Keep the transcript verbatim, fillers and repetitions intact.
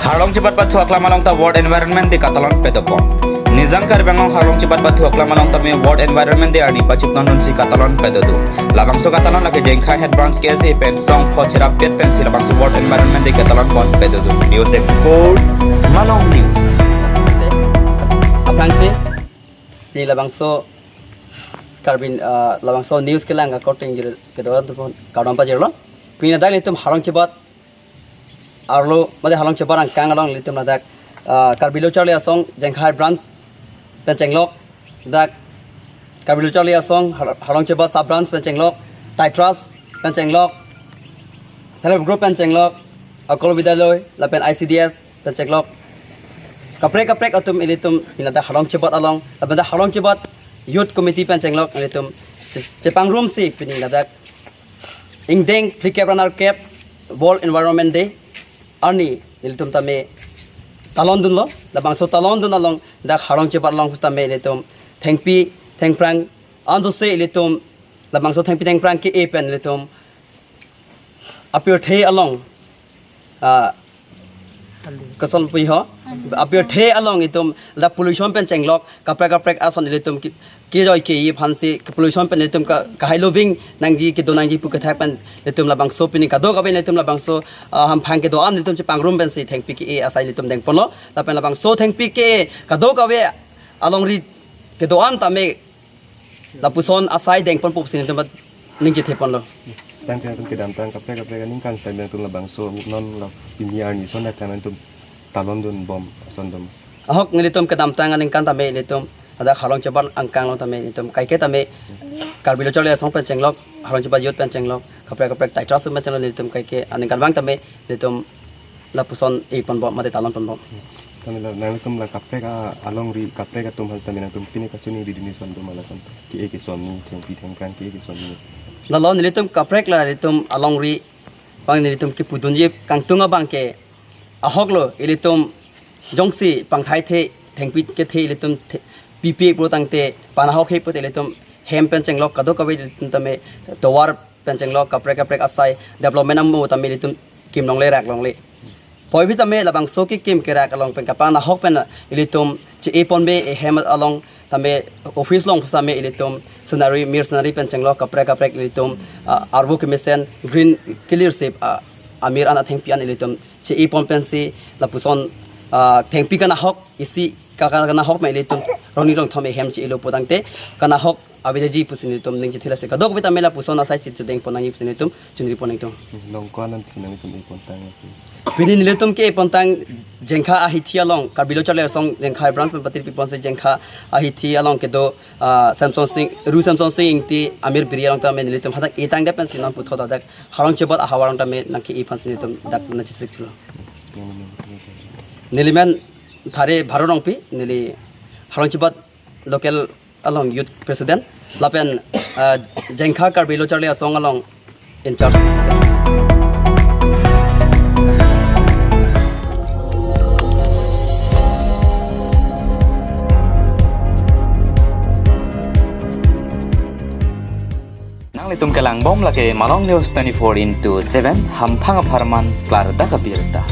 Harlong chibat pathu aklam along ta World Environment Day katalon padopon. Nijang Karbi Anglong Harlong chibat pathu aklam along tame World Environment Day arni pachipnon dunsi katalon padodun. Labangso katalon lake Jengkha Head Branch K S A pen song pho chirap pet pensi labangso World Environment Day katalon pon padodun. News Desk Report, Malong News. Aphrangsi, pini labangso Karbi, ah, labangso news kelang akorte kedo-an atum aphan kardom pajirlo. Pini ladak ilitum Harlong chibat arlo mate Harlong chibat angkang along ilitum ladak, ah, Karbi Lo Charli Asong Jengkha Branch pen chenglok, dak Karbi Lo Charli Asong Har-, Harlong chibat sub branch pen chenglok, Titrus pen chenglok, Self Help Group pen chenglok, Akol Vidyalaya lapen I C D S pen chenglok, kaprek kaprek atum ilitum pini ladak Harlong chibat along, lapen dak Harlong chibat Youth Committee pen chenglok ilitum che-, chepangrumsi pini ladak ingdeng phlikep ra nerkep World Environment Day arni ilitum tame talon dunlo. Labangso talon dun along dak Harlong chibat along tame ilitum thengpi thengphrang ansose ilitum labangso thengpi thengphrang ke-e pen ilitum apirthe along, ah, koson puji ho, apirthe along itum la pollution pen chenglok, kaprek kaprek ason ilitum ki, kejoi ke-e aphansi pollution pen ilitum ka, kahai loving nangji kedo nangji pu kethak pen ilitum labangso pini kadokave ilitum labangso, ah, hamphang kedo-an ilitum chepangrum pensi thengpi ke-e asai ilitum dengponlo. Lapen labangso thengpi ke-e kadokave alongri kedo-an tame lapuson asai dengpon pusi ilitum ningje theponlo. Tangte nangtum kedamtang kaprek kaprek aningkan sitame nangtum labangso non la pini arni ason dak nangtum talon dunbom ason dom. Ahok nelitum kedamtang aningkan tame ilitum ladak Harlong chibat angkang along tame ilitum kaike tame Karbi Lo Charli Asong pen chenglok, Harlong chibat youth pen chenglok, kaprek kaprek Titrus pen chenglok, nelitum kaike aningkan vang tame ilitum lapuson e ponbom mate talon ponbom. Tame la nangtum la kaprek a, alongri kaprek atum aphan tame nangtum pine kachini ridini ason doma lason ke-e kesonni, thengpi thengphrang ke-e kesonni. Lalo nelitum kaprek la ilitum alongri abang nelitum kepudunji kangtung abang ke ahok lo, ilitum jongsi pangthai the thengpi kethe ilitum the, pipe pulo tangte panahok he pute ilitum hem pen chenglok kadokave ilitum tame tovar pen chenglok kaprek kaprek asai development amo tame ilitum kim longle rak longle. Puvoiphit tame labangso kekim kerak along pen kapanahok pen ilitum che-e ponbe, ehem along tame office along tame ilitum scenery, mir scenery pen chenglok kaprek kaprek ilitum, ah, arvo kemesen green clear shape, ah, amir an athengpi an ilitum che-e pon pensi lapuson, ah, thengpi kanahok isi ka, ka, kanahok me ilitum rongni rongthom ehem che-elo putangte kanahok aveji pusi nelitum ning chethila se kadokave tame lapuson asai si chedeng pon nangji pusi nelitum chunri pon nangtum. Long ko-an si nangtum e pontang. Pini nelitum ke e pontang Jengkha ahithi along, Karbi Lo Charli Asong Jengkha branch pen patir pi ponsi Jengkha ahithi along kedo, ah, Samson Sing, Ru Samson Sing Ingti amir biri along tame nelitum hadak etang dep pensi nangputhot hadak Harlong chibat ahavar along tame nangke-e ponsi nelitum dak nangchesik chulo. Neli men Thare Bharo Rongpi, neli Harlong chibat local along youth president, lapen, ah, Jengkha Karbi Lo Charli Asong along in charge. Nanglitum kelangbom lake Malong News twenty-four into seven, hamphang apharman klardak abirta.